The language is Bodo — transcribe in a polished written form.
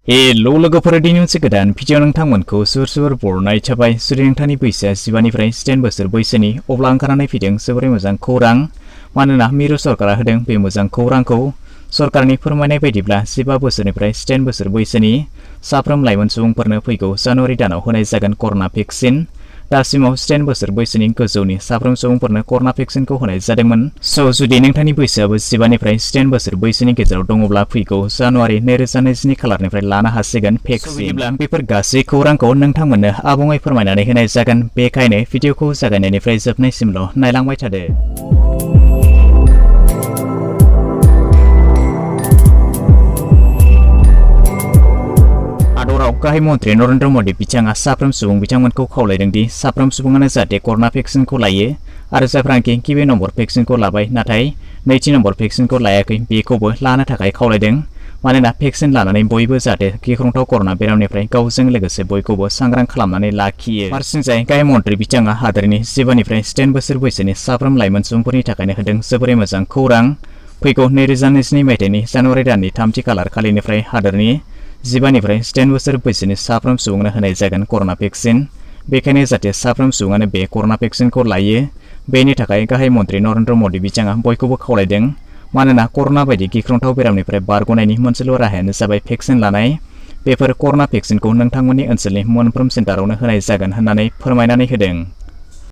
हेलो लोगोफोर दिनै मोनसे गोदान भिडिअ नोंथांमोनखौ सुर बरनाय थाबाय जुदि नोंथांनि बैसोआ 15 निफ्राय 10 बोसोर बैसोनि अब्ला ओंखारनानै फैदों जोबोरै मोजां खौरां मानोना मिरु सरकारा होदों बे मोजां खौरांखौ सरकारनि फोरमायनाय बायदिब्ला 15 बोसोरनिफ्राय 10 बोसोर बैसोनि साफ्रोम लाइमोन सुबुंफोरनो फैगौ जानुवारि दानाव होनाय जागोन कर'ना भेक्सिन दासिमाव 10 बोसोर बैसोनि गोजौनि साफ्रोम सुबुंफोरनो कर'ना भेक्सिनखौ होनाय जादोंमोन स' जुदि नोंथांनि बैसोआबो 15 निफ्राय 10 बोसोर बैसोनि गेजेराव दङब्ला फैगौ जानुवारि 2022 खालारनिफ्राय लानो हासिगोन भेक्सिन बेफोर गासै खौरांखौ नोंथांमोननो आबुङै फोरमायनानै होनाय जागोन बेखायनो भिडिअखौ जागायनायनिफ्राय जोबनायसिमल' नायलांबाय थादो। गाहाय मन्त्री नरेन्द्र मोदी बिथाङा साफ्रोम सुबुं बिथांमोनखौ खावलायदों दि साफ्रोम सुबुङानो जाहाथे कर'ना भेक्सिनखौ लायो आरो जायफ्रानोखि गिबि नम्बर भेक्सिनखौ लाबाय नाथाय नैथि नम्बर भेक्सिनखौ लायाखै बेखौबो लानो थाखाय खावलायदों मानोना भेक्सिन लानानै बयबो जाहाथे गिख्रंथाव कर'ना बेरामनिफ्राय गावजों लोगोसे बयखौबो सांग्रां खालामनानै लाखियो। फारसेथिंजाय गाहाय मन्त्री बिथाङा हादोरनि 15 निफ्राय 10 बोसोर बैसोनि साफ्रोम लाइमोन सुबुंफोरनि थाखायनो होदों जोबोरै मोजां खौरां फैगौ 2022 मायथाइनि जानुवारि दाननि 3थि खालार खालिनिफ्राय हादोरनि 15 निफ्राय 10 बोसोर बैसोनि साफ्रोम सुबुंनो होनाय जागोन कर'ना भेक्सिन बेखायनो जाहाथे साफ्रोम सुबुङानो बे कर'ना भेक्सिनखौ लायो बेनि थाखाय गाहाय मन्त्री नरेन्द्र मोदी बिथाङा बयखौबो खावलायदों मानोना कर'ना बायदि गिख्रंथाव बेरामनिफ्राय बारग'नायनि मोनसेल' राहायानो जाबाय भेक्सिन लानाय बेफोर कर'ना भेक्सिनखौ नोंथांमोननि ओनसोलनि मोनफ्रोम सेन्टारावनो होनाय जागोन होननानै फोरमायनानै होदों।